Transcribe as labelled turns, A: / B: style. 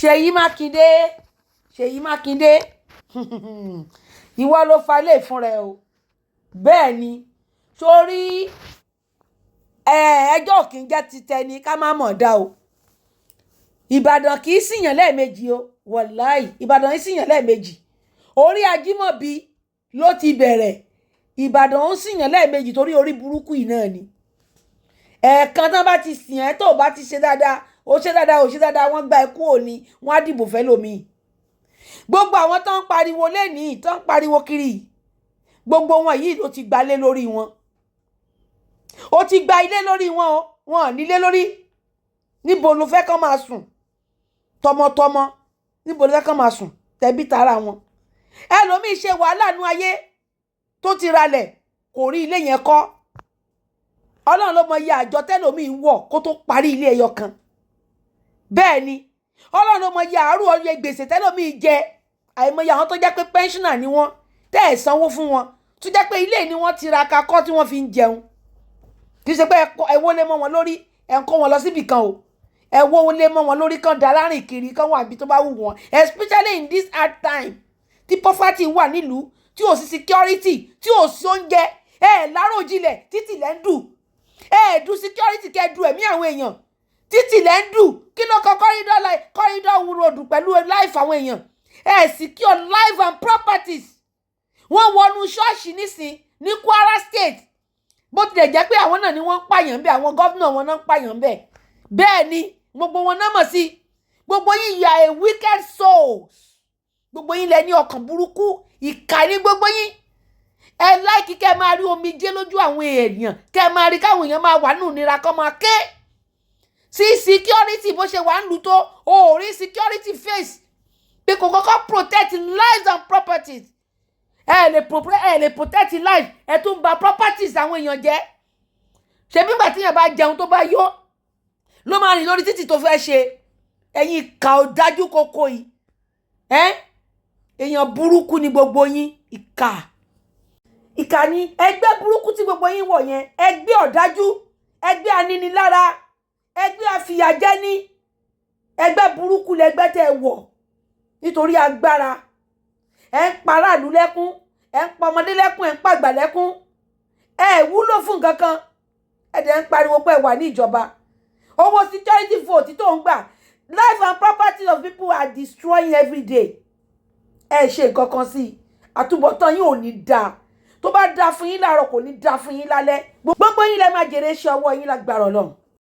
A: Ṣèyí Mákindé, Ṣèyí Mákindé, ìwọ ló fa ilé ìfún rẹ o. Bẹ́ẹ̀ ni, sórí ẹjọ́ kì í jẹ́ ti tẹni ká má mọ̀ dá o. Ìbàdàn kì í sìyàn lẹ́ẹ̀mejì o. Wàláì, Ìbàdàn yìí sìyàn lẹ́ẹ̀mejì. Orí Ajímọ̀bí ló ti bẹ̀rẹ̀. Ìbàdàn ó sìyàn lẹ́ẹ̀mejì torí orí burúkú yìí náà ni. Ẹ̀ẹ̀kan tán bá ti sìn ẹ́, tó o bá ti ṣe dáadáa, ó ṣe dáadáa, ó ṣe dáadáa, wọ́n gba ẹkú òní, wọ́n á dìbò fẹ́ lómi. Gbogbo àwọn tó ń pariwo lẹ́nìí, tó ń pariwo kiri, gbogbo wọn yìí ló ti gbalé lórí wọn. Ó ti gba ilé lórí wọn o. Wọn ò nílé lórí. Níbo ló fẹ́ kán máa sùn tọmọtọmọ? Níbo ló fẹ́ kán máa sùn tẹbí tará wọn? Ẹlòmíì ṣe wàhálà nú ayé, tó ti ralẹ̀, kò rí ilé yẹn kọ́. Ọlọ́run ló mọ iye àjọ tẹ́lòmíì wọ̀ kó tó parí ilé ẹyọ kan. Bẹ́ẹ̀ ni, Ọlọ́run ló mọ iye àárò ọyẹ gbèsè tẹ́lòmíì jẹ. Àìmọye àwọn tó jẹ́ pé pensioner ni wọ́n, tẹ́ ẹ̀ sanwó fún wọn, tó jẹ́ pé ilé ni wọ́n tiraka kọ́ tí wọ́n fi ń jẹun. Kì í ṣe pé ẹ wọlé mọ́ wọn lórí, ẹ ń kó wọn lọ síbì kan o. Ẹ wọlé mọ́ wọn lórí, kan dá lárìn kiri, kan wà níbi tó bá wù wọ́n, especially in this hard time tí poverty wà nílùú, tí ò sí security, tí ò sí oúnjẹ. Ẹ láròjinlẹ̀, títì lẹ́ ń dù. Ẹ dù security, kẹ́ du ẹ̀mí àwọn èèyàn, títì lẹ́ ń dù. Kí ló kọ corridor life, corridor road pẹ̀lú life àwọn èèyàn? Ẹ secure life and properties. Wọ́n wọnú ṣọ́ọ̀ṣì nísìn ní Kwara State. Bó tilẹ̀ jẹ́ pé àwọn náà ni wọ́n ń pààyàn bẹ́ẹ̀, àwọn gómìnà wọn náà ń pààyàn bẹ́ẹ̀. Bẹ́ẹ̀ ni, gbogbo wọn náà mọ̀ sí. Gbogbo yín, you are a wicked souls. Gbogbo yín lẹ ní ọkàn burúkú. Ìkà ní gbogbo yín. Ẹ like kẹ́ ẹ máa rí omijé lójú àwọn èèyàn, kẹ́ ẹ máa rí káwọn èèyàn máa wà nù nira, kọ́ máa ké sí security. Bó ṣe wà ń lu tó, o ò rí security face pé kò kọ́kọ́ protect lives and properties. Ẹ lè protect life, ẹ tún bà properties àwọn èèyàn jẹ́. Ṣebí ìgbà tíyàn bá jẹun tó bá yó ló máa rìn lórí títì tó fẹ́ ṣe? Ẹ̀yin ìkà ọ̀dájú kókó yìí, ẹ́ èèyàn burúkú ni gbogbo yín. Ìkà, ìkà ni ẹgbẹ́ burúkú tí gbogbo yín wọ̀ yẹn. Ẹgbẹ́ ọ̀dájú, ẹgbẹ́ aninilára, ẹgbẹ́ àfìyàjẹni, ẹgbẹ́ burúkú lẹgbẹ́ tẹ́ ẹ wọ̀ nítorí agbára. Ẹ ń paráàlú lẹ́kún, ẹ ń pa ọmọdé lẹ́kún, ẹ ń pàgbà lẹ́kún. Ẹ wúlò fún nǹkan kan. Ẹ dẹ̀ ń pariwo pé ẹ wà ní ìjọba. Owó security vote tó ń gbà, life and property of people are destroying every day. Ẹ ṣe nǹkan kan sí i. Àtúbọ̀tán yín ò ní dáa. Tó bá dáa fún yín láàárọ̀, kò ní dáa fún yín lálẹ́. Gbogbo yín lẹ máa jèrè iṣẹ́ ọwọ́ yín lágbára Ọlọ́run.